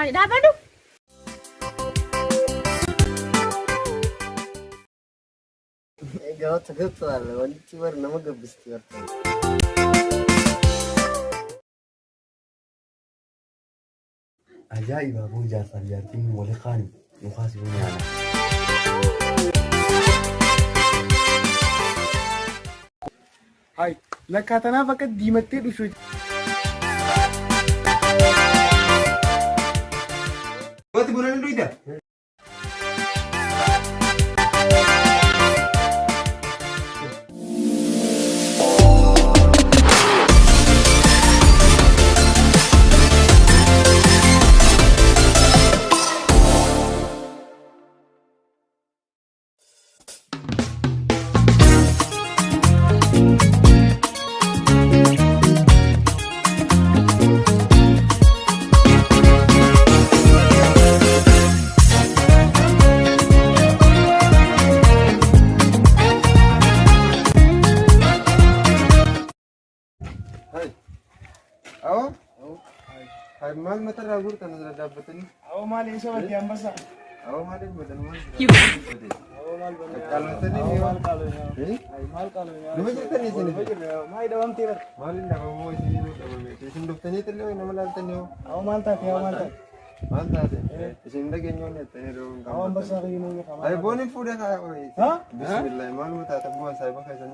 Hani dhaabadhu. Egaa ገብተዋል. Wanti bar nama gabbisti barta. Ajaa'iba aboo jaarsaaf jaartiin wali kaani mukaas yoo nyaata. Hai, lakkaa tanaaf akka diimattee dhushu. Wati buna ni duyda? Hai. Awwa? Hai maal matarraa guurtan asirra dhaabbatanii? Awwa maal eessa badde ambassa? Awwa maaliif badan maal? Awwa maal banne? Qaalotanii Awwa ni maal qaaloo? Eh? Hai maal qaaloo? Numa jirtanii isin? Maal dhabamtee bar? Maaliin dhabamoo isin dhabame? Isin dhuftanii illee nama laaltanii hoo? Awwa maal taate? Awwa maal taate? Maal taate? Isin dhageenyoon jettanii yeroo hin Awwa ambassaa fayyinuu ni qaba. Ay booni fuudhee haa Ha? Bismillah maaluma taata bu'aan saayiba keessan.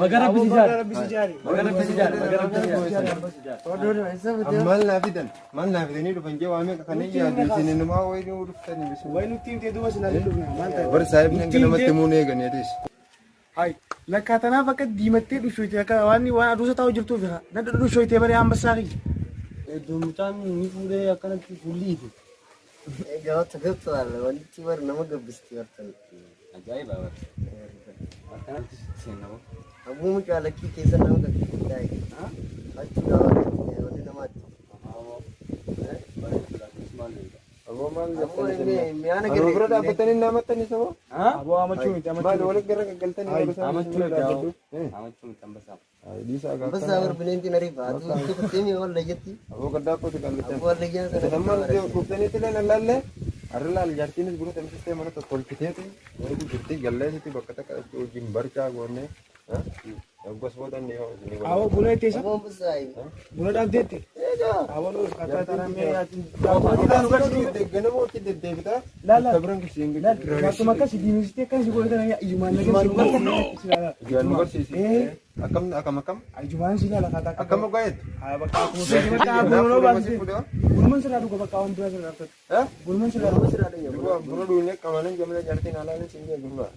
Baga Rabbi si jaare. Rabbi si jaare. Baga Rabbi si jaare. Baga Rabbi si jaare. Maal naa fidan? Maal naa fidanii dhufan jee waa meeqa kana yaadu isin inumaa wayii nuu dhuftanii bismillah. Wayi nutti himtee duuba silaa hin dhufna. Maal taate? Bar saayibni hanga namatti himuun eeganii atis. Hai, lakkaa tanaaf akka diimattee dhushuute akka waan waan aduusa taa'u jirtuuf na dhushuute bare ambassaa kiyya. Iddoo mucaan ni fuudhee akkanatti fuulli ife. Egaa ገብተዋል. Wanti bar nama gabbisti barta. Ajaa'iba bara. Akkanatti sitti seenna boo. Abbuu mucaa lakkii keessa nama gabbisti taa'e. Achuudha wanti namaatti. Aboo maal Aboo jettanii inni mi'aana Anuma bira garee. dhaabbatanii namattanii saboo? Aboo amachuu miti Maal amachuu. walitti gara gaggaltanii yeroo isaan Amachuu bira miti dhaabbadhu? Amachuu miti ambassaa. Dhiisaa Ambassaa bar bineentiin ariifa. Ati kuttee wal layyatti. Aboo gaddaa kooti qallichaan. Aboo wal layyaa sana. Sammaan dhuftaniitti illee lallaallee har'a laal jaartiinis buna tamsistee mana tottolchiteeti eegu jirti galleessitti bakka takka wajjin barcaa goonee yoggas booda ni Awwa buna itti isa? Aboo ambassaa. Buna dhaabdeetti? Awwa nuuf kataa tanaan mee yaati. Ganama wajjin deddeebitaa Laala. akka biran kisiin Akkuma akkas diimesitee akkas godhatan ijumaan nagarsiisu. Ijaan nu garsiisi. Akkam akkam akkam Ijumaan si ilaala kataa akka. akkam gogeet. Haa bakka akkuma fedhi bakka buna baasite. Bunuman sirraa dhuga bakka waan biraa sirraa dhufatu. Bunuman sirraa dhuga. Buna duunee qabanii jamla jaartiin alaanis hin jee gurbaa.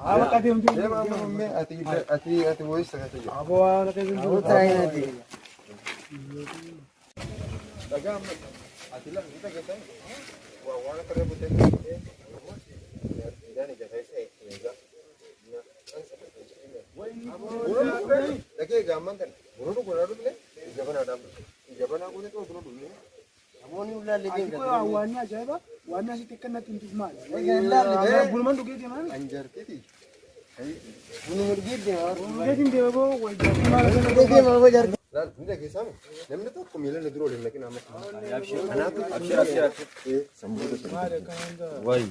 Haa bakka deemtu. Deema amma mammee ati ati ati wayisa keessa jira. Aboo waan keessa jiru. Aboo taa'ee nati. Dhagaa amma ati lafa ni dhageessan waa waan akka reefu ta'e dhagee gaamman tan buna dhugu na dhugne jabanaa dhaabne jabanaa kun itoo buna dhugne Aboonni ulaallee Ati deemu. kun waan ajaa'iba waan asitti akka natti himtuuf maali? Bunuman dhugee deemaa miti. anjartiti Bunuma dhugee deema. Dhugeetiin deema boo wayii maal akka Dhugee deema aboo jaartii. laal ni dhageessamu namni tokko miila na dura waliin naqina amma kanaatu Abshir abshir abshir. sambuuta Wayi.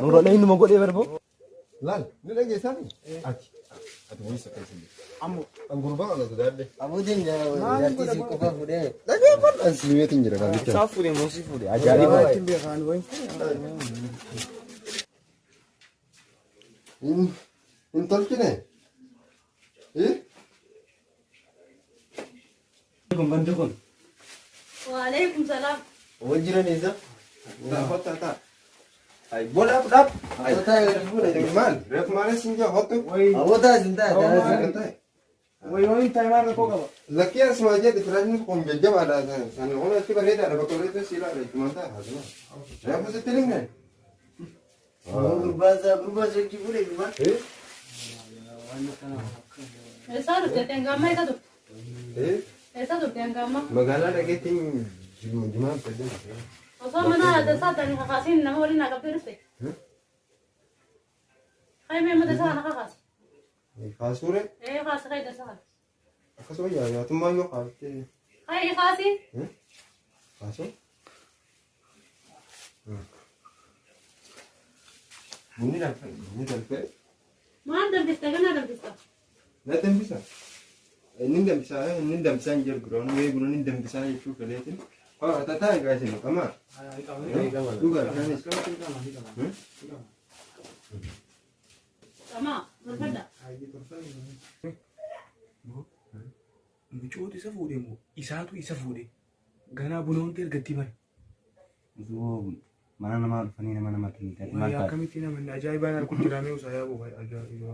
Nurra dhahii numa godhee barboo. laal ni dhageessamu ati ati wayisa keessa jiru Ammoo an gurbaa kana sodaadhe Aboo deemu jaartii si qofa fuudhee. dhagee bal'aan simeetiin jira kan Isaa fuudhee moosii fuudhee. Ajaa'iba. ittiin beekan wayi. Hin tolchine? Eh? Kun banti kun. Waalaikum salaam. Wal jiran eessa? Taa hottaa taa. Ay bola dhaab. Ay Aboo taa'ee. maal? Reef maalis hin jaa hottu. Wayi Aboo taa'ee sin taa'ee. wayi wayi taayimaa rakkoo qaba. Lakkii asuma jedhe firaashni kun jajjabaadha. San kun achi bareedaadha bakka bareedaa si ilaala itti mataa haasuma. Reefu sitti himne. Aboo gurbaa gurbaa sochii fuudhee gurbaa. Eh? Eessaa turte hangaammaa eessa turte? Eh? Eessa turte hangaammaa? Magaalaa dhageettiin jimaa fayyadamu. Osoo mana dansaa ta'anii kakaasiin nama waliin naa qabdee dhufte. Kai mee mata isaa kana kakaasi. Kaasuure Ee kaasi kai dansaa kana. akkasuma yaatummaa yoo kaaftee Kai kaasi. kaasuu. Bunni danfe, bunni danfe. Maal danfista ganaa danfista. Na danfisa. Inni danfisaa, inni danfisaa hin jiru guraan wayii buna inni danfisaa jechuu fedheetin. Haa tataa egaa isin qamaa. Dhugaa bishaanis. Qamaa tolfadha. Micoota isa fuudhe moo isaatu isa fuudhe ganaa buna hundi ergatti bare. Osoo mana namaa dhufanii nama namatti hin taate maal Wayii taate? akkamitti namanni ajaa'ibaan arguu jira mee usaa yaa'u ajaa'iba.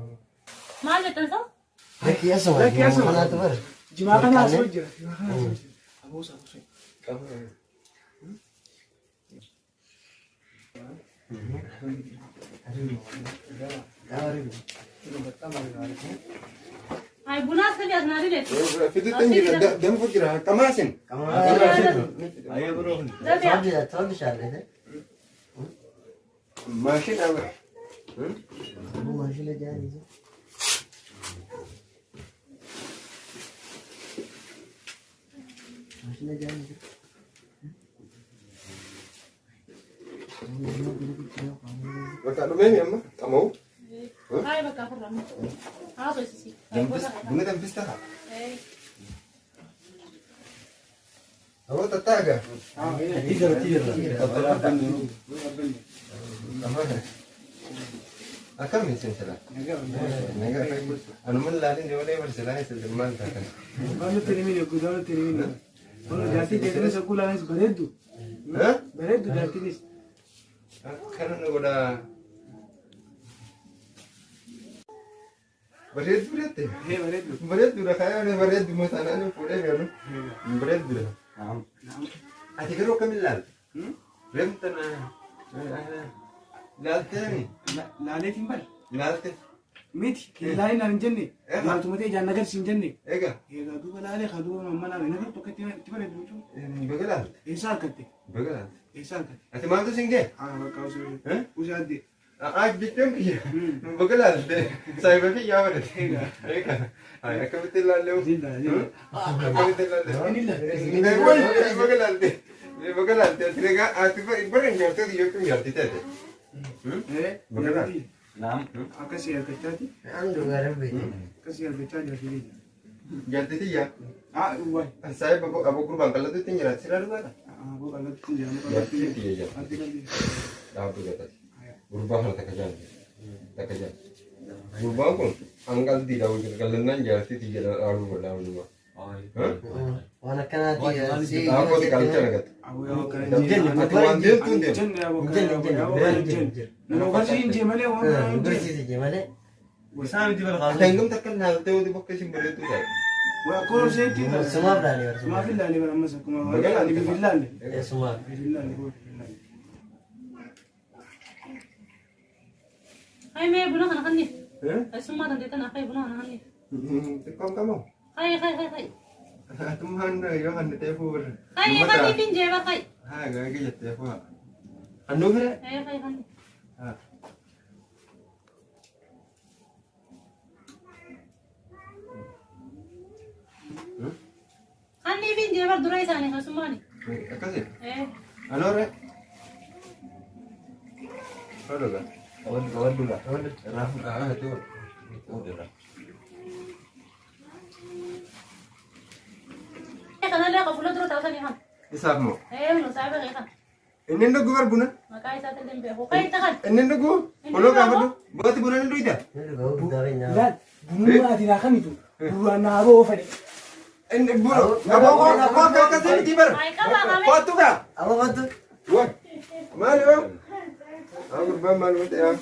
Maal jettan soo? Lakkii asuma. Lakkii asuma. Kanaatu bara. Jimaa kana asoo jira. Jimaa kana asoo jira. Aboosa aboosa. Ay bunaas fedhi as naa dileetti. Fiduutti hin jira, danfu jira, qamaa isin. Ayyee biroo kun. Dafiya. Toon bishaan. Maashina bara. Maashina jaanii. Maashina jaanii. Bakka dhumee amma qama'u. Ay bakka afurra. Haasoo isisi. Buna danfista haa. Aboo tattaa egaa. Akkam isin sila? Nagaa. Anuma laalin ijoollee barsiisaa isin maal taatan? Waan nutti himin eeguu waan nutti himin. Kun jaartii keessanis akkuu laanis bareeddu. Bareeddu jaartiinis. Akkana nu godhaa. Bareedduu jette? Ee bareeddu. Bareedduudha kaayyoon bareeddu mataanaan fuudhee galu. Bareedduudha. Ati garuu akkamiin laalte? Reemta na laalteemi? Laaleetiin bari. Laalte. Miti laalee naan hin jenne. Laaltuma ta'e ijaan nagarsi hin jenne. Egaa Egaa duuba laalee haa duuba mamma laalee nagar tokko itti bareeddu jechuudha. baga laalte. Eessa harkatte? Baga laalte. Eessa harkatte? Ati maaltu siin ga'e? Haa bakka usee. Usee addee. Aa jechuun kiyya baga laalte. Saayiba fi yaa barate. Egaa akkamitti ilaallee? Akkamitti ilaallee? Baga laalte. Baga laalte. Ati egaa ati bara hin jaartee jechuun jaartii taate. Baga laalte. Naam. Akkasii harkachaati. An dhugaa rabbi. Akkasii harkachaa jaartii. Jaartii tiyya. Haa waay. Saayiba aboo gurbaan qal'atu ittiin jiraatu sirraa dhugaadha. Aboo qal'atu jira. Jaartii tiyya jaartii. Dhaabbii gatate. Gurbaa kana takka jaalladha. Takka jaalladha. Gurbaan kun hanqaldiidha wajjin qal'annaan jaartii tiyya dhaabuu godhaa hundumaa. Waan akkanaati. Dhaabbii qal'acha nagata. Ati waan deemtu hin deemtu. Nama barsiin jee malee waan biraa hin jee. Barsiise jee malee. Isaan miti bara Ati hangam takka laaltee wati bakka isin bareedduu taate. Waa akkuma isheetti. Sumaaf laalee bara. Sumaaf ilaalee bara ammas akkuma waan ilaalee biif ilaalee. Sumaaf. Biif ilaalee biif ilaalee. Ay mee buna kana kanniif. Keessummaa dandeettan akka buna kana kanniif. Xiqqoon qamoo. Hay hay hay hay. Atummaan yoo hanni ta'e fuur. Hay kanniif hin jeeba hay. Haa gaagee jettee fu'a. Hannuu fire? Hay hay kanniif. Haa. Kanniif hin jeeba dura isaanii keessummaani. Akkasii? Ee. Anoore? Hodhuga. Qabadhuga. Irraa fuudhaa haa ta'u. Kanallee qabu fuula dura taasisanii kan. Isaaf moo? Ee nu saayiba kee kan. Inni hin dhugu bar buna. Maqaa isaatiin hin beeku. Kan itti kan. Inni hin dhugu. Oloo gaafadhu. Booti buna ni dhuyda. Laal bunuma ati naa kamitu duraan naa ba'oo fedhe. Inni buna. Aboo koo akka akkasii miti bar. Ay qaba qabee. Kottu gaa. Aboo kottu. Wan. Maali yoo? Haa gurbaan maal godhe yaa?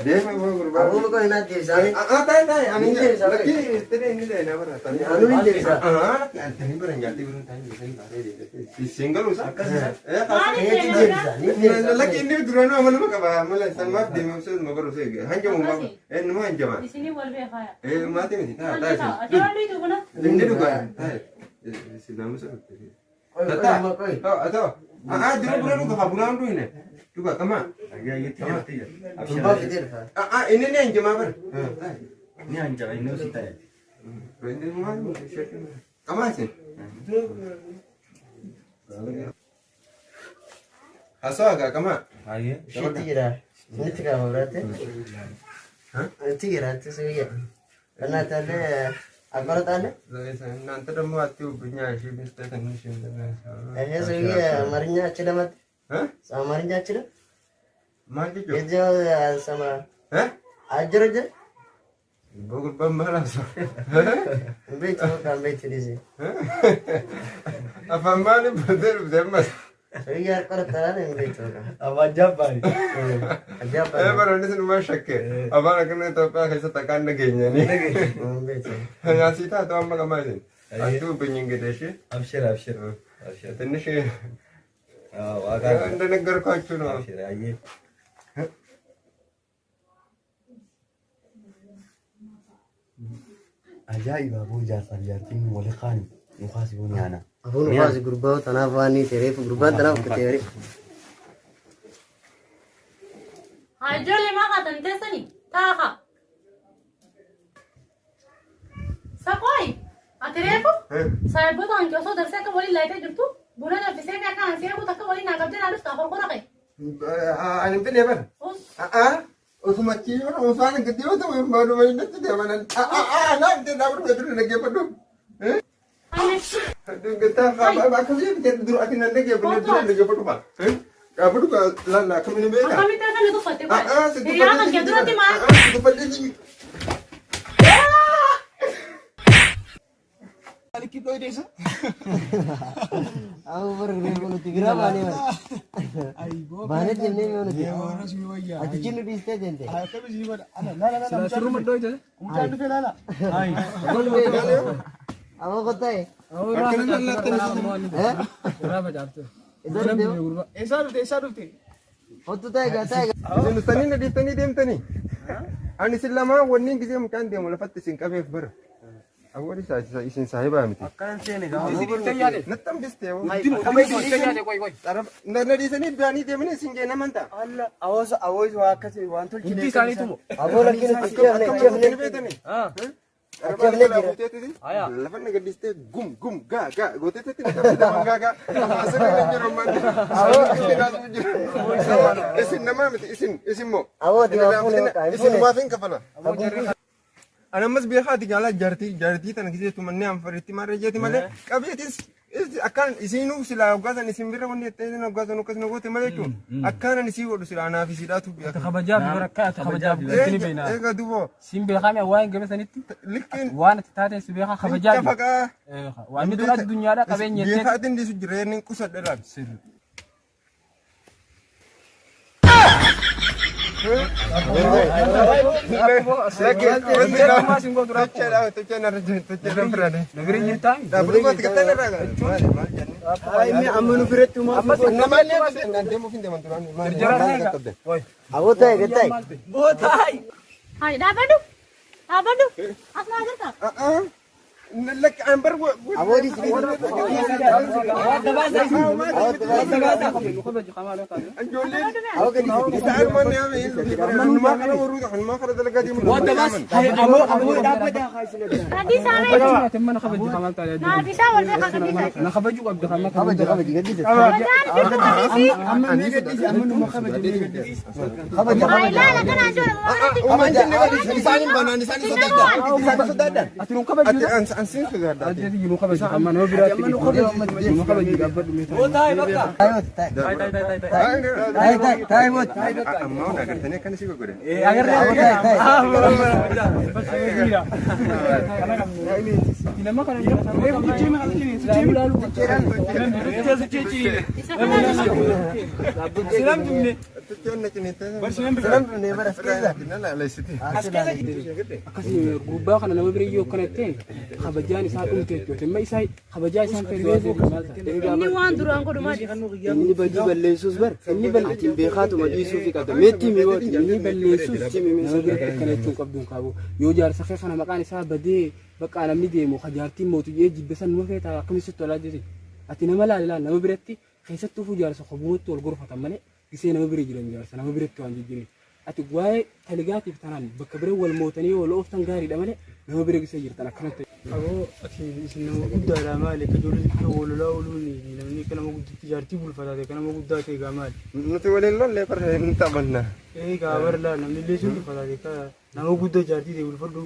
Deema boo gurbaan. Aboo koo hin addeessaani. Ah taa'e taa'e ani Ni deebisa bare. lakkii itti inni deena bara. Anuu ni deebisa. Ah lakki antanii bara jaartii biroon taa'ee deebisanii baaree deebisee. Siin galu isaa. Eh Maaliif Keetti deema? deebisa. Ni deebisa. Lakki inni duraanuu amaluma qaba amala isaan maaf deemamsee ma baru seege hanjamu maaf numa hanjama. Isinii wal beekaa. Eh maatii miti taa taa Ati waan dhiitu buna. Inni dhugaa taa silaamusa. Qoy Tataa. qoy qoy. Atoo. Ah dura buna dhuga haa buna hunduu hin dhuga qamaa. Gurbaa fidee dhufa. Ah inni ni hanjamaa bara. Ni hanjama inni osoo ta'e. Qamaa isin. Haasawaa gaaqamaa. Ishiitti jira. Inni kaama biraatti. Itti jira itti suyya. Kanaatallee አቆረጣለህ እናንተ ደግሞ አትዩብኛ። እሺ ሚስት ትንሽ ይሄ ሰውዬ አማርኛ አችልም። አማርኛ አችልም። ማን ልጆ የዚያው አልሰማ አጀረጀ በጉልበት መራሱ ቤት በቃ ቤት ዲዚ አፋማን በደር ደመስ ሰውዬ አቆረጣለህ ቤት በቃ Abajabbani. አጃባ በረንስ ማሸከ አባራ ከነ ኢትዮጵያ ከሰ ተቃን ገኘኒ ቤት ያሲታ ተዋማ ከማይን አትዩብኝ። እንግዲህ እሺ Abshir abshir. Abshir. ትንሽ Waaw waaw. እንደነገርኳችሁ ነው። Abshir ayyee. Ajaa'iba boo jaarsaaf jaartiin wali kaani mukaas yoo nyaana. አሁን ኳስ ጉርባው ተናፋኒ ተሬፍ ጉርባን ተናፍ ከተሬ Haa ijoollee maa kaatan teessanii taa'a. Saqooyi ati reefu saayiboota hanqi osoo darsee akka waliin laayitee jirtu buna danfisee fi akka hansi eeguut akka waliin naa qabdee naa dhufta qorqora qe. Ani fedhe bar. Osuma achi osoo ani gadi yoo ta'u hin baadu baay'inatti deeman. Naaf ta'e dhaabatu beektu dhaggeeffadhu. Akkasii bitee dura ati nan dhaggeeffadhu dura dhaggeeffadhu maal. Dhaabatu laalla akkamiin beekaa. Akkamitti akka inni tuffatte qoy. Hiriyaa kan kee duratti maal? Alikki dhooyde isa. አሁን በር ሬፍ ግራ ባኔ ባኔ ጀኔ ነው Warra si wayyaa. አትችሉ ዲስተ ጀንተ Akkami si godha. Laala laala. Sirruma dhooyde. Mucaan dhufee laala. አቦ ቆጣይ Eessaa dhufte eessaa dhufte? ሆቱ ታይ ጋ ታይ Isin uffannii na dhiiftanii deemtanii. Ani isin lamaan wanni gisee mucaan deemu lafatti isin qabeef bara. Awwaal isin saahibaa miti. Akkanan seene gaafa. Natti hambiste. Na dhiisanii ba'anii deemanii isin jee naman ta'a. Alla awoosa awoos waa akkasii waan tolchine. አቦ ለኪን Akkam ቸፍነ gootanii beektanii? Lafa na gaddistee gum gum gaa gaa gooteetti na qabdi lafa gaa gaa. Asirra hin jiru manni. Asirra hin jiru. Isin namaa miti isin isin moo. አቦ ዲዋፉ ነው Isin maaf hin kafala. Ani ammas beekaati jaalaa jaartii jaartii tana giseetu manneen anfaritti maarree jeeti malee qabeetis akkaan isinuu silaa hoggaasan isin bira wanni jettee isin hoggaasan akkasuma goote malee jechuun akkaan isii godhu silaa anaaf isiidhaatu beeka. Kabajaaf barakkaa kabajaaf itti beena. Eega duboo Siin beekame waan game sanitti likkiin waan ati taateen si beekaa kabajaaf. faqaa. Waan inni dura addunyaadhaa qabeenya jettee. Beekaatiin dhiisu jireenyi qusadhe laal. Amma nu biratti uumaa. አቦ ታይ ገታይ Haa dhaabadhu dhaabadhu as naa jirta. አቦ ዲስ Gadii saamee. Naa bisaa wal beekaa gadii saamee. Na kabajuu qabdi kan ከበጀ ከበጀ ገዲስ Kabajaan jirtu gadii. Amma mee gaddisi amma numa kabaje mee gaddisi. ከበጀ Haa ilaala kanaan jiru Ati nu kabajuu. Ati nu kabajuu amma nama biraatti nu kabajuu dhaabbadhu mee ታይ ታይ ታይ ታይ ቦት Nama kana Akkasii gubbaa kana nama bira yoo akkana ta'e kabajaan isaa dhumte jechuudha. Amma isaa kabajaa isaan fayyadu maal ta'a? Inni waan duraan godhu maali? Inni badii balleessuus bar. Inni balleessuus beekaatuma dhiisuu fi qabda. Meetti mi'ooti. Inni balleessuus nama biratti akkana jechuun qabduun qabu. Yoo jaarsa kee kana maqaan isaa badee bakka namni deemu jaartiin mootu jee jibbe san numa feetaa akkamitti tolaa jirti. Ati nama laali laal nama biratti keessattuu fuu jaarsa kobuutti wal gorfatan malee gisee nama bira jiran jaarsa nama biratti waan jijjiireef. Ati waa'ee taligaatiif tanaan bakka bira wal mootanii wal ooftan gaariidha malee nama bira gisee jirtan akkanatti. Aboo ati isin nama guddaadha maali akka ijoollee xixiqqoo wal lolaa ooluun namni akka nama guddatti jaartii bulfataa akka nama guddaa ta'e gaa maali? Nuti waliin lollee bara hin taphanna. Ee gaa bara laa namni illee sun tuffataa akka nama guddaa jaartii ta'e bulfadhu.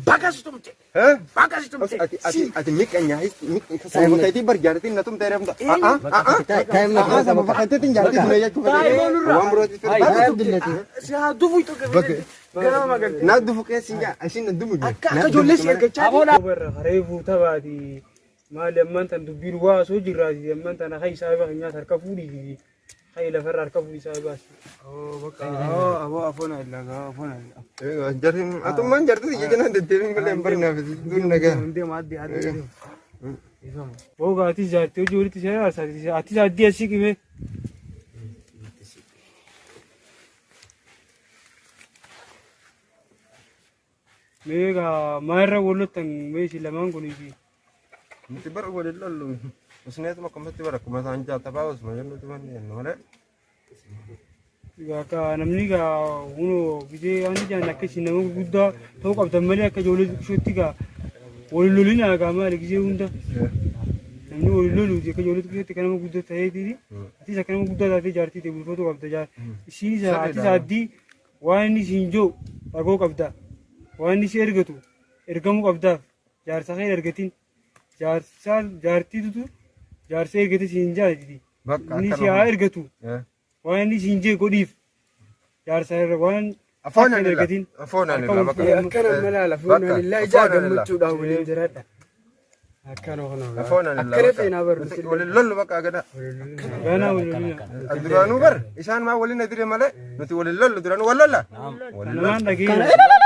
Baga si tumte. Baga si tumte. Ati ati ati miqqanya sababa keetii bar jaartiin na tumte reemta. Sababa keetiin jaartii tumte jechuudha. Waan birootti Taa'im dillati. Si haa dufu itoo ganama magalte. Na dufu keessi jaa ishiin na dufu. Akka akka ijoollee si ergachaa jiru. Barra haree fuuta baati. Maali ammaan tan dubbiin waa osoo jirraati ammaan tana hayi saahiba keenyaas harka fuudhii hayi lafarra harka fuudhii saahibaas. Aboo afoon illaa afoon illaa. Jarri atummaan jaartii jecha na deddeebiin malee hin barnaaf duun nagaa. Deema addi addi. Booga atis jaartii hojii walitti seera aarsaati. Atis addii asii qimee. Mee egaa maalirra wallottan mee isin lamaan kunii fi Nuti bara waliin lollu usneetuma akkamatti bara akkuma isaan jaatabaa osuma jennutu manni jennu malee. Egaa akka namni egaa hunoo gisee waan ijaan akka isin nama gurguddaa ta'uu qabdan malee akka ijoollee xixiqqootti egaa wal lolinaa egaa maali gisee hunda namni wal loluuti akka ijoollee xixiqqootti akka nama guddaa ta'eetiiti atis akka nama guddaa taatee jaartii ta'e bulfatu qabda jaar isiin atis addii waan inni siin jiru dhagoo qabda waan inni si ergatu ergamuu qabdaaf jaarsa kee hin ergatin jaarsa jaartiitutu jaarsa ergate siin jaarti Bakka inni akka si haa ergatu waan inni siin jee godhiif jaarsa irra waan Afoon akka hin anilla. ergatin Afoon anilla Akka bakka. Akkana mala lafoon anillaa ijaa gammachuudhaan waliin jiraadha. Akkana kana. Afoon anilla. Akkana feenaa barru. Waliin lollu bakka gada. ganaa wal lolina Duraanuu bar isaan maa waliin adire malee nuti waliin lollu duraanuu wal lolla. Waliin namaan dhageenya.